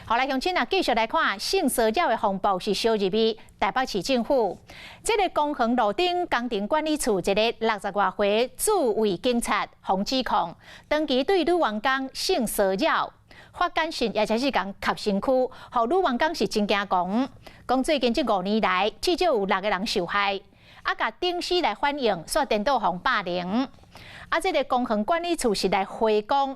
好來，鄉親啊，繼續來看性騷擾的風暴是燒入去台北市政府。這个公園路頂工程管理處一个六十外歲駐衛警察予指控，長期對女員工性騷擾，發簡訊也就是共𤆬身軀，予女員工是真驚狂。講最近這5年來，至少有六个人受害，啊，共頂司來反映，煞顛倒予霸凌。啊，這个公園管理處是來回講，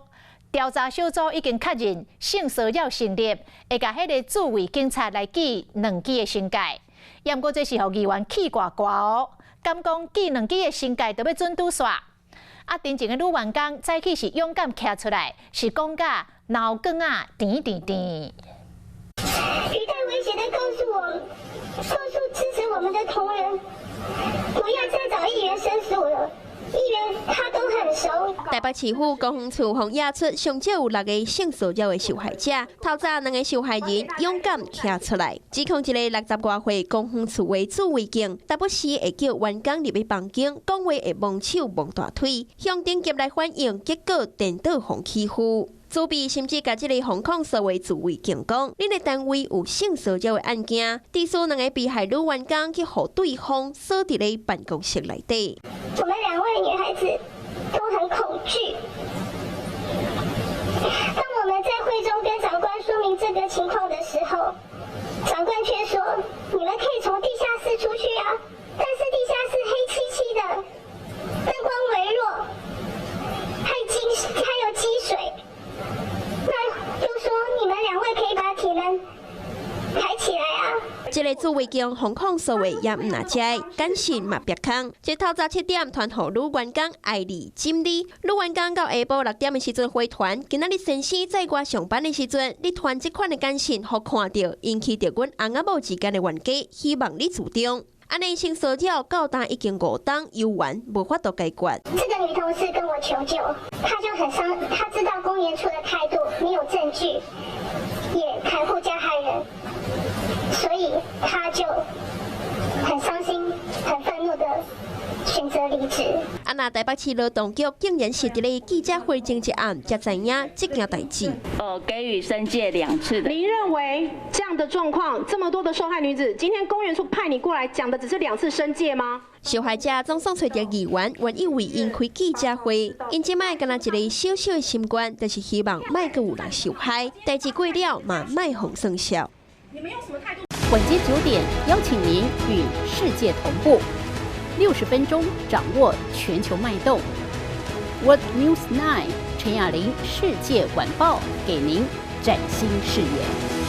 調查小組已經確認性騷擾成立，會共彼个駐衛警察來記兩支的懲戒。毋過這是予議員氣掛掛哦，敢講記兩支的懲戒就欲準拄煞？啊，真正的女員工早起是勇敢徛出來，是講甲腦梗仔甜甜甜。語帶威脅的告訴我，告訴支持我們的同仁，不要再找議員申訴了。議員他都很熟。台北市府公園處予驗出上少有六个性騷擾的受害者，頭早兩个受害人勇敢徛出來，指控一个六十外歲公園處的駐衛警，時不時會叫員工入去房間，講話會摸手摸大腿，向頂級來反映，結果顛倒予欺負。主筆甚至共這个控訴的駐衛警講，恁的單位有性騷擾的案件，致使兩个被害女員工去予對方鎖佇咧辦公室內底。我們兩位女孩子都很恐懼。當我們在會中跟長官說明這個情況的時候，長官卻說：“你們可以從地下室出去啊，但是地下室黑漆漆的，燈光微弱，還有積水。”那又說你們兩位可以把鐵門抬起來啊。這个駐衛警予控訴的也毋但這，簡訊嘛煏空。這透早7點傳予女員工愛麗錦麗，女員工到下晡6點的時陣回傳，今仔日先生載我上班的時陣，你傳這款的簡訊予看著，引起著阮翁仔某之間的冤家，希望你自重。按呢性騷擾到今已經5冬猶原無法度解決。這個女同事跟我求救，她就很傷，她知道公研處的態度沒有證據，也袒護加害人，所以她就很傷心、很憤怒的選擇離職。啊，那台北市勞動局竟然是佇咧記者會前一暗才知影這件代誌。哦，給予申誡兩次的。您認為這樣的狀況，這麼多的受害女子，今天公研處派你過來講的只是兩次申誡嗎？受害者總算揣著議員，願意為𪜶開記者會。𪜶這擺干焦一个小小的心願，就是希望莫閣有人受害，代誌過了嘛莫予算數。你們用什麼態度？晚間9點，邀請您與世界同步，60分鐘掌握全球脈動。World News 9 陳雅玲世界晚報，給您嶄新視野。